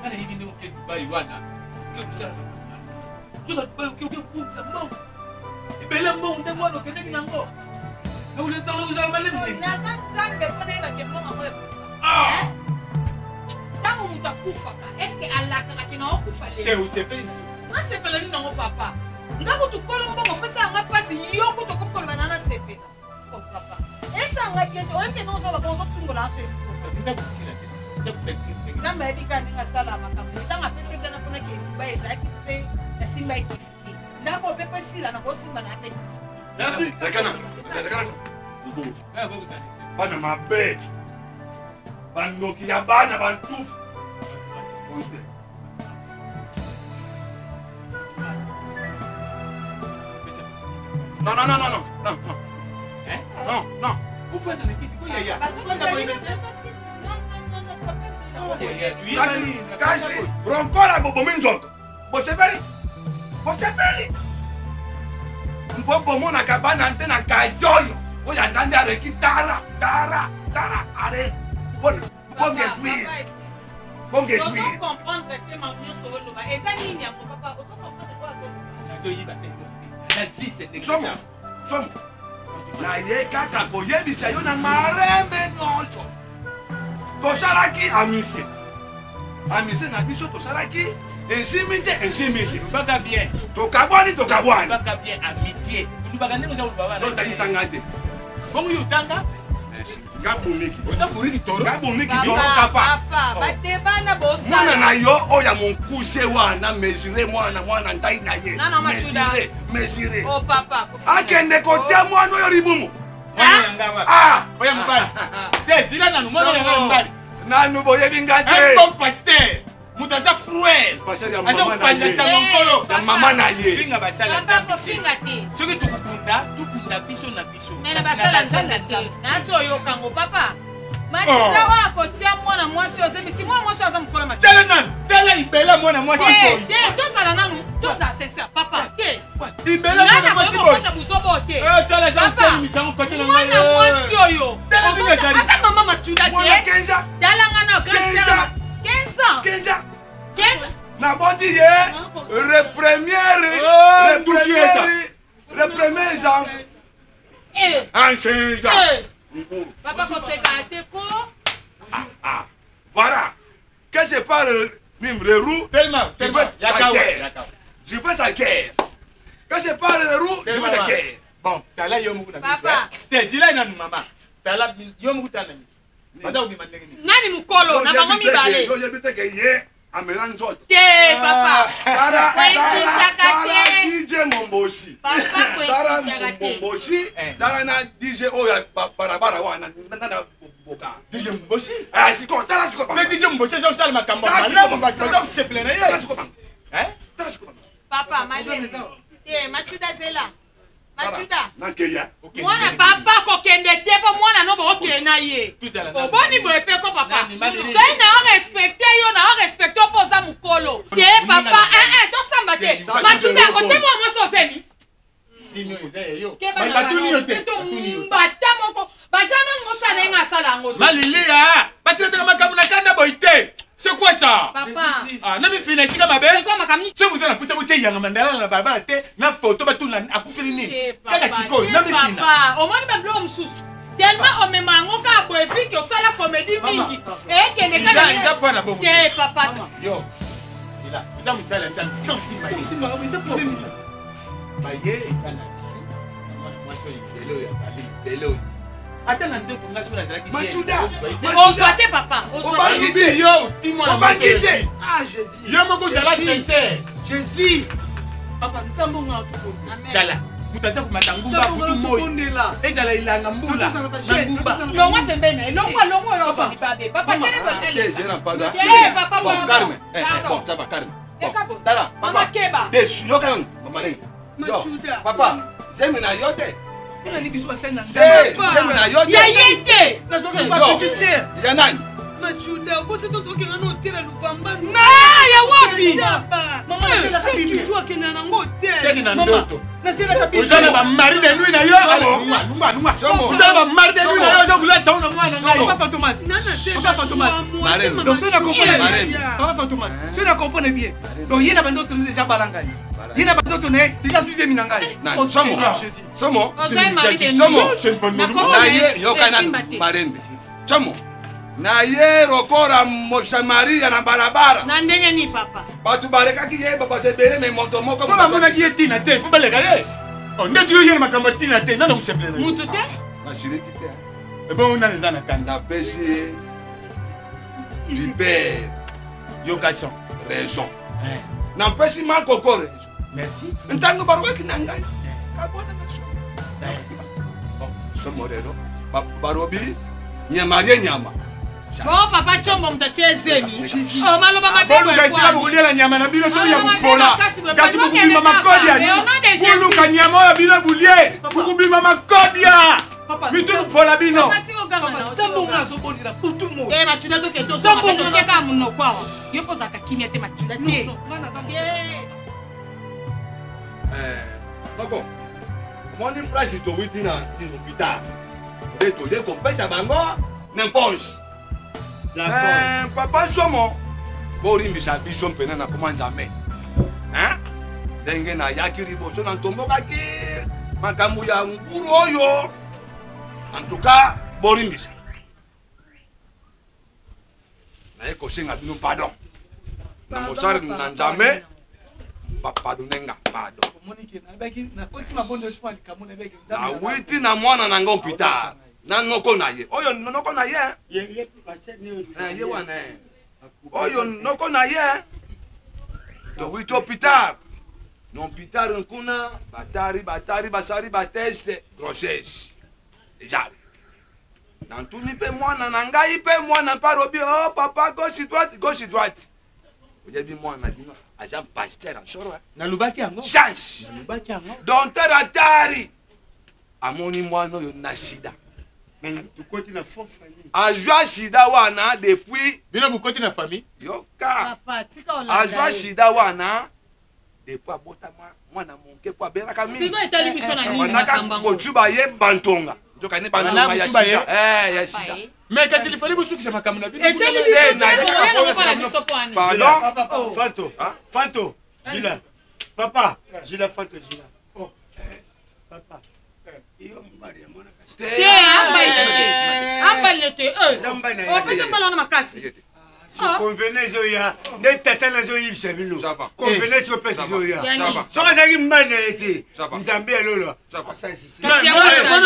Nga nayebi ndenge oke Dubai wana, oke kosala makambo wana. Soki Dubai oke okobungisa mbongo. Ebele mbongo ndenge wana okendeki nango. Ozala malemi ndenge. Naza Nzambe mpo nayebake mbongo yango ekoka. Ah! Ntango moto akufaka, eske alakaka ke naokufa Te lelo? osepeli na yo. Nasepela nini nango papa? Nga kutu kolo mbongo fesa yanga mpasi yo kutu okomi koloba na nasepela. Oh papa. Esanga bien te, oyebi te ozoba ozotungola aso esprit. Ndako esila te. Ndako esila te. Nzambe ayebi kaka ndenge asala makambo. Ntango apesaki wana mpona ke Dubai ezalaki mpe nasimba ekisi te. Ndako mpe mpo esila nakosimba na mpe ekisi te. Merci. Lekana, lekana. Bana mabe. Bandoki ya bana bantufu. Non, non, non, non, non, non, non. Hein? Non, non. Ufanda na kiti ko yaya. Ufanda boye mese. Kasi, kasi, ronkora bobomi nzoto. Bosepeli. Bosepeli. Mpo bomonaka bana nte na kajolo. Oyo anga nde areki tara, tara, tara, are. Bon, bonge twir. Bonge twir. Ozo comprendre te makambo nyonso oloba. Eza nini yango papa? Ozo comprendre oyo azoloba. Toyiba te. Na 10 ndenge. Somo, somo. Naye kaka koyebisa yo na marembe nyonso. Tosalaki amisie. Amisie na biso tosalaki esimbi te, esimbi te. Lobaka bien. Tokabwani, tokabwani. Lobaka bien amitié. Olobaka ndenge oza koloba wana. Otangisa ngai te. Bongo yo otanga? Nga bomiki. Oza buriki toro. Nga bomiki toro Papa, kapa. papa, batebana bosala. Mwana na yo oyo ya monkuse wana mesure mwana mwana ntai na ye. Nana Machuda. Mesure, mesure. Oh papa, kofinga. Akende kotia mwana oyo libumu. Mwana ya nga wapi? Ah! Oya mobali. Te zila nanu mwana ya nga mobali. Nanu boyebi nga Un te. bon pasteur. Moto aza fruel. Pasteur ya Aza mama na kopanza ye. sango nkolo. Ya mama na ye. Finga basala Papa Nzambe te. kofinga te. Soki tokobunda, tobunda biso na biso. Me na Kasi basala na nzambe te. Nzambe. Nasi oyokango papa. Matilda oyo akotia mwana mwasi oyo ozebisi mwana mwasi oyo aza mokolo Matilda. Tala nanu, tala ibela mwana mwasi Te, boye. te, tozala nanu, tozala sincère papa, te. Ibela Nani mwana mwasi akoki boye. kokota buzobo te. Eh, tala eza Papa, kotelemisa kote na ngai. Mwana mwasi oyo. Tala ndenge azali. Aza mama Matilda Mwana te. 15 ans. Tala nga na grande 15 sœur. ans. 15 ans. 15 ans. 15 ans. Naboti ye le premier Oh, le premier le premier Jean Eh, ancien Jean. eh. Nkuru. Papa koseka te ko. Ah, voilà. Que je parle Nimrerou, Tellement, je tellement. fais sa Yakawa, guerre. yakawa. Je fais sa guerre. Quand je parle de roue, je fais sa guerre. Bon, tala yo moko na miso. Papa. Te zila nanu mama. Tala yo moko tala na miso. Baza kobima ndenge nini? Nani mokolo na bango mibale. Yo yebi te ke ye amela nzoto. Te papa. Tala, Koesitaka tala te. DJ Momboshi. Papa Tala koesitaka te. Momboshi, Eh. tala na DJ oyo ya barabara wana na na boka. DJ Mboshi. Ah, siko, tala siko. Mais DJ Mboshi aza kosala makambo ya Tala malamu siko. bato baza kosepela na Tala ye. siko. Hein? Tala siko. Papa malemi. Te Machuda zela. Machuda. Nankeya. Okende Mwana ndenge papa kokende te mpo mwana no bookende na ye. Tozala nanu. Oboni boye mpe ko papa. Nani, malili. Soki na orespecte yo na orespecte yo mpo oza mokolo. Te Moninga papa, na ngai. eh eh tosamba te. Te, Machuda otie mwana mwasi ozeli. Sino eza ya yo. Keba Ba- na batuni yo bana, te. to Batuni yo te. mbata moko. Bajana mosala ye nga asala yango. te. Malilia, batretaka makambo na kanda boye te. C'est quoi ça? Papa. Ah, na mifina esika mabe. C'est quoi makambo? Soki oza na posa botia yanga mandalala na balabala te na foto batuna akufeli nini Te, kaka papa, sikoyo te, na mifina papa. Omoni babiloko mosusu tellement omema yango kaka boye viki osala komedi mingi ekende Eza- eza mpo na bongo te papa yo ela eza mosala ya nzambe tika kosimba ye Eza problème nini? baye epa na biso na mwana mwasi oyo ebele oyo azali ebele oyo ata na ndeko ngai soki nazalaki Masuda! ozwa te papa ozwa te obangi te yo oti mwana mwasi Obangi oyo te. Ah, Jésus. yo moko ozala sincere Jésus. Papa, nzambe onga tokondela. Amen. tala moto aza komata ngumba Nzambe onga butu moi tokondela. ezala elanga mbula Tozala ba na jeune, ngumba tozala ba- longwa pembeni elongwa longwa oyo ozwa Papa. libabe papa Mama, telema te, Gérard, pardon. Te, papa, Bon, pardon. calme. Eh, eh, Pardon. bon, ça va, calme. Bon, Ekabo. tala, Mama papa. keba. Te, yoka nanu, mama Lengi. Yo, Machuda. papa, zemi na yo te. Mpona biso basali na Te, Nzambe. Papa. zemi na yo te. ya ye te Nazwaka Yo. ba petite sœur. Ya nani? Machuda, bosi to tokenda na hôtel ya Luvamba. na ya wapi Mama Chaque jour akenda nango te. Seki na ndoto. Naselaka biso. Oza na ba mari de nuit na yo. Lunga, lunga. Oza na ba mari de nuit na yo, oza kolatisa ngo na mwana ngai. Papa Fantomas. Papa Fantomas. Donc soki na comprendre. Papa Fantomas. Soki na comprendre bien. Donc ye na ba ndoto déjà balangani. Ye na ba ndoto na ye déjà azwi zemi na ngai. Oh Seigneur Jésus. Somo. Ozali mari de nuit. Somo. Na Na ye yoka na esimba te. marembe. Somo. Na ye lokola Mosamaria na balabala. Na ndenge nini papa? Bato balekaki ye bato ebele me moto moko. Mpo bamonaki ye ntina te, fo baleka ye. Oh, ndeti yo ye na makambo ya ntina te, nani akosepela na yo? Mutu te? Nasiliki te. Ebongo nani eza na kanda? Napesi ye vipere Yoka son. raison. Napesi makoko raison. Merci. Ntango balobaki na ngai kabwana na somo. Somo lelo balobi nyama lie nyama. Bon papa Chombo moto atie zemi. Oh maloba mabe Boluka esika bokoliela nyama na bino soki ya kopola kasi bokobima makodia. Boluka nyama oyo bino bolie, bokobima makodia. Mitu kopola bino. Nzambe nga azobondela butu moi. Eh Mathieu toke tozonga totieka monoko awa. Yo mpo ozalaka kimia te Mathieu te. Noko, omoni place towiti na hôpital nde toye kopesa bango n'imponge. Papa Somo, bolimbisa biso mpena na koma Nzambe. Ndenge nayaki liboso na ntombokaki makambo ya nguru oyo. En tout cas, bolimbisa. Naye kosenga bino pardon. Na mosali na Nzambe, bapardonne nga, pardon. Nawiti na mwana na nga hôpital. Na noko na ye. Oyo noko na ye. Ye wana. Oyo noko na ye. Towiti hôpital. Na hôpital kuna batari batari basali ba test grossesse. Ezali. Nantuni mpe mwana na ngai mpe mwana mpe alobi oh papa gauche droite gauche droite. Oyebi mwana bino aza pasteur en soro. Nalobaki yango. Chance. Nalobaki yango. Docteur atari amoni mwana oyo na sida. Tukoti na faux famille. Azwa sida wana depuis. Bino bukoti na famille. Yoka. Papa tika olanda. Azwa sida wana depuis abotama mwana moke po abelaka mingi. Siko etali biso na nini makambo yango? Kotuba ye bantonga. Nzoka ne bantonga ya sida. Ya sida. Mais kasi lifali bosukisa makambo na bino. Etali biso te, oya na mobala biso po ani. Pardon? Fanto. Fanto. Gila. Papa. Gila Fanto Gila. Papa. Yo mobali ya mwana kasi. Te, ambali te. Ambali te. Opesa mbala wana makasi. Convenez ezoya nde tata nazoyibisa bino. Convenez opesa ezoya. Soki azalaki mobali na ye te, Nzambe ya lolo.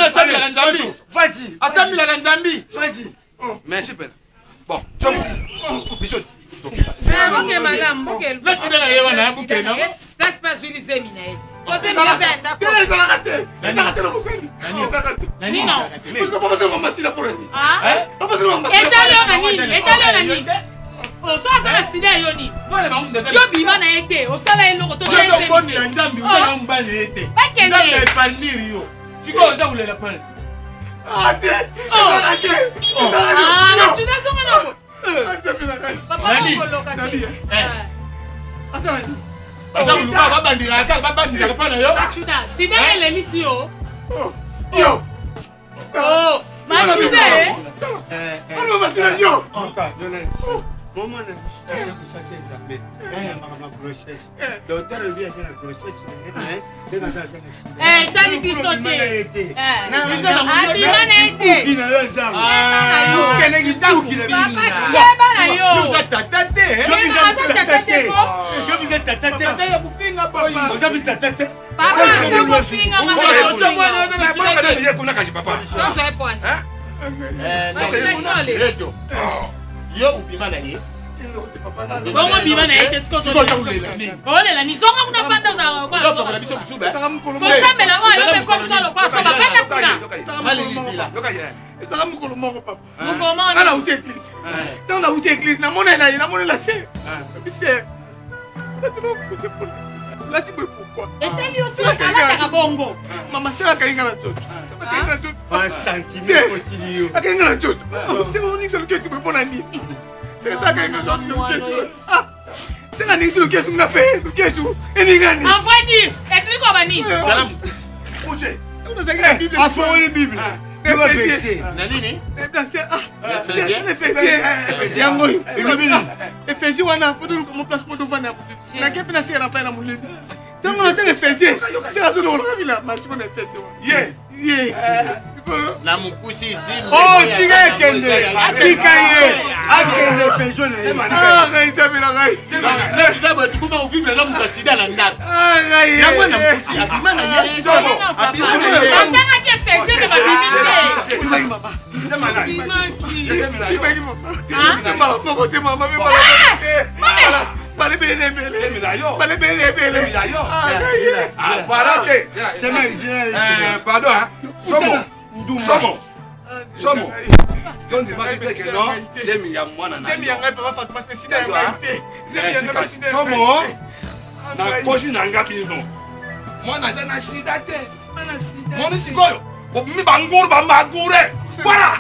Asambilaka Nzambi. Vas-y. Asambilaka Nzambi. Vas-y. Merci pena. Bon, tsomo. Biso. Boke malamu, boke. Place na ye wana boke na. Place pa azwi lizemi na ye. Te, ezalaka te. Ezalaka te na mosali. Ezalaka te. Nino. Parce que papa selo mama sila pona nini? Papa selo mama sila. Etali yo na nini? Etali yo na nini? Oso aza na sida yo nini? Yo bima na ye te, osala ye eloko to Yo obondela Nzambe, oza na mobali na ye te. Bakende. Nzambe aepanir yo. Sikoyo oza kolela pale. Ah te. Ezalaka te. Ezalaka te. Ah, na tuna zonga na ngo. Nzambe na ngai. Papa Nani? okoloka te. Nani? Asala nini? Baza koluka babandilaka kaka babandilaka mpa na yo. Matuna, sida elelisi yo. Yo. Oh, Matuna eh. Ano mama sila yo. Mama na biso aza kosasa Nzambe ayambaka ma grossesse. Docteur alobi aza na grossesse mais ndenge aza aza na sida. Etali biso te. Abima na ye te. Buki na yo ezanga. Okeleki buki na Papa keba na yo. Oza tata te. Yo biza Aza tata te ko. Yo biza tata te. Tata ya kofinga papa. Oza biza tata te. Papa aza kofinga mama. Oza mwana oza na sida te. Ye kuna kasi papa. Tozo ye pwani. Rejo. Yo obima na ye. Bongo bima na ye te sikoyo Sikoyo oza kolela nini? olela nini? Zonga kuna fanda ozala Ozokola biso busuba. Kosambela oyo ayope komisa lokola soba fanda kuna. Alelizila. Yoka ye. Ezalaka mokolo moko papa. Mokolo moko Nga nauti église. Ntango nauti église namona na ye namonela se. Nabi se. Lati boye pourquoi? Etali yo te alataka bongo. Mama sera akangi nga na nzoto. Akangi nga na nzoto. Ba sentiment otili yo. Akangi nga na nzoto. Sera oningisa loketo boye mpo na nini? Sera akangi nga na nzoto. Ah. Senga ningisi luketu nga mpe luketu eningani. En vrai dire, etuli koba nini? Kuche. Afongoli Bible. Na nini? Yango oyo elobi nini? Efesie wana fotoluka mo place moto ovanda ya molili nake mpe naseka na pai na molili ntango natanga efesie seka azolongolaka bilamba siko na efesie wana Ye. ye Na mokusi zimbe. Oh, tika ekende. Tika ye. Akende efesio na ye. Ngai nzambe na ngai. Eza boye tukoma kovivre na moto ya sida na ndako. Ngai Yango na mokusi abima na ye. Abima na ye. Batangaki efesie me babimi te. Ibaki mama mbala moko te mama mpe mbala moko te balebele na ebele balebele na ebele. Voilà te. Pardon, hein. Somo. Somo. Somo. Yo ndimaki te ke non, zemi ya mwana na zemi ya ngai papa Fatomas me sida ya ngai te, zemi ya ngai sida. Somo. Nakosi na nga bino. Mwana aza na sida te. Moni sikoyo bobimi banguru bamagure. Voilà.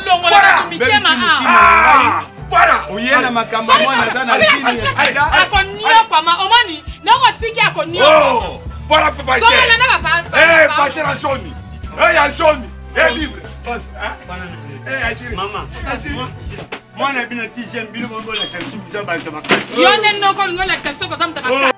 Longola mitema awa. Voilà. Oye na makambo mwana aza na zemi ya sida. Akoniokwama omoni nakotiki akoniokwama. Voilà papa Cher. Eh, papa Cher Ansoni. Eh, Ansoni. Eh, libre. Eh, Achille. Maman. Mwana bino tizem bino bolakisa biso boza bato makasi. Yo nde noko olingi olakisa biso koza moto makasi.